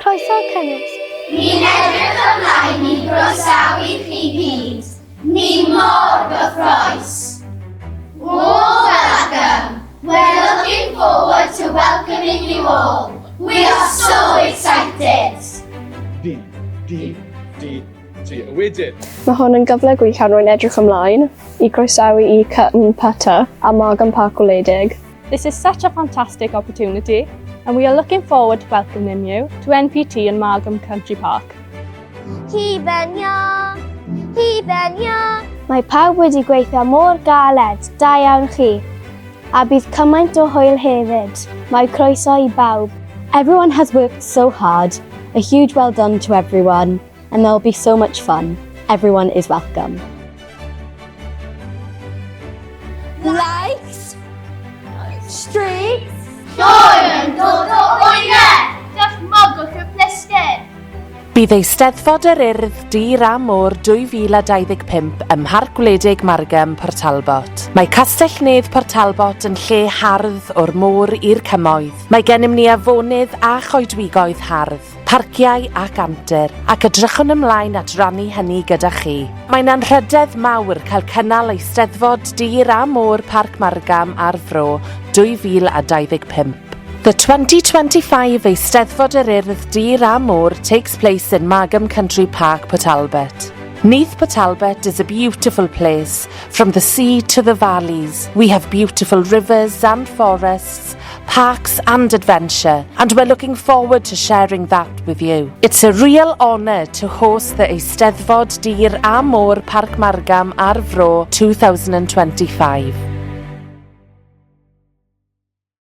Croeso cynnes. Ni'n edrych ymlaen i groesawu chi gyd. Ni mor gyffrous! Warm welcome! We're looking forward to welcoming you all. We are so excited! D, D, D, T. A wedyn. Mae hwn yn gyfle gwych a rwy'n edrych ymlaen i groesawu i Cutton Putter a Margam Parc Gwledig. This is such a fantastic opportunity and we are looking forward to welcoming you to NPT and Margam Country Park. Hufen iâ, hufen iâ. Mae pawb wedi gweithio mor galed, da iawn chi. A bydd cymaint o hwyl hefyd. Mae croeso i bawb. Everyone has worked so hard, a huge well done to everyone, and there will be so much fun. Everyone is welcome. Likes, streaks, Sioe yn dod o oeredd! Dychmygwch y plestin! Bydd Eisteddfod yr Urdd Dir a Môr 2025 ym Mharc Gwledig Margam, Port Talbot. Mae Castell Nedd Port Talbot yn lle hardd o'r môr i'r cymoedd. Mae gennym ni afonydd a choedwigoedd hardd, parciau ac antur, ac edrychwn ymlaen at rannu hynny gyda chi. Mae'n anrhydedd mawr cael cynnal Eisteddfod Dir a Môr Parc Margam a'r Fro 2025. The 2025 Eisteddfod yr Urdd Dir a Môr takes place in Margam Country Park, Port Talbot. Neath Port Talbot is a beautiful place, from the sea to the valleys. We have beautiful rivers and forests, parks and adventure, and we're looking forward to sharing that with you. It's a real honour to host the Eisteddfod Dir a Môr Parc Margam a'r Fro 2025.